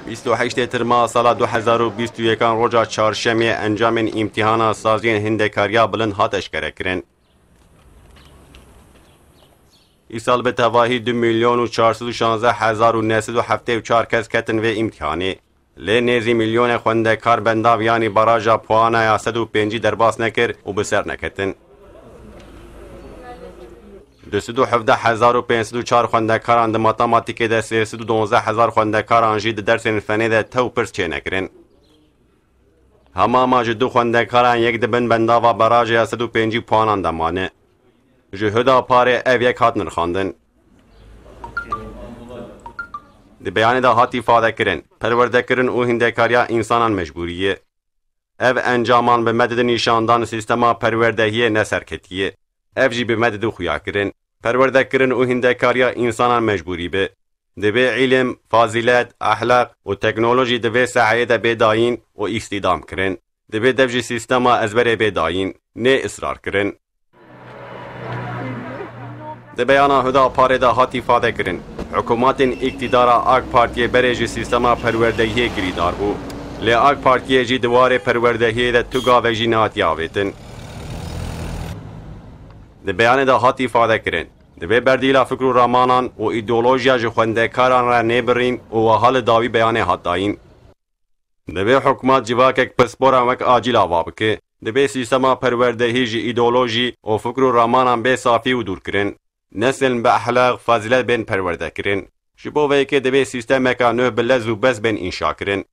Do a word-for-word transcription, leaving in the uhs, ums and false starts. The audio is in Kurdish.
Bîst û heştê Tirma sala du hezar û bîst û yekan roja çarşemê encamên îmtîhana saziyên hindekariya bilind hat eşkerekirin. Îsal bi tevahî du milyon û çar sed û şanzdeh hezar û neh sed û heftê û çar kes ketin vê îmtîhanê. Lê nêzî milyonê xwendekar bendav yanî baraja puana ya sed û pêncî derbas nekir û bi ser neketin. Du sed û hevdeh hezar û pênc sed û çar xwendekaran di matematîkê de, sê sed û donzdeh hezar xwendekaran jî di dersên fenê de tew pirs çênekirin. Hema ma ji du xwendekaran yek di bin bendava barajê ya sed û pêncî puanan de mane. Ji Huda Parê ev yek hat nirxandin. Di beyanê de hat îfadekirin, perwerdekirin û hindekariya însanan mecbûrî ye. Ev encaman bi me didin nîşandan sîstema perwerdehiyê ne serketî ye. Ev jî bi me didin xuyakirin. Perwerdekirin û hindekariya însanan mecbûrî be. Divê îlim, fazîlet, ehlaq û teknolojî di vê saheyê de bê dayîn û îstîdam kirin. Divê dev ji sîstema ezberê bê dayîn, nê israr kirin. Di beyana Huda Parê de hat îfade kirin, hikûmetên îktîdara AK Partiyê berê ji sîstema perwerdehiyê girîdar bû. Lê AK Partiyê jî di warê perwerdehiyê de tu gavek jî nehatiye avêtin. Di beyanê de hat îfade kirin, divê berdîla fikr û ramanan û îdeolojiya ji xwendekaran re nêbirîn û wiha li dawî beyanê hat dayîn. Divê hikûmet civakek pisporan wek acîl ava bike. Divê sîstema perwerdehî ji îdeolojî û fikr û ramanan bê safî û dûrkirin. Neslên bi ehlaq, fazîlet bên perwerdekirin. Ji bo vê yekê divê sîstemeka nû bi lez û bez bên înşakirin.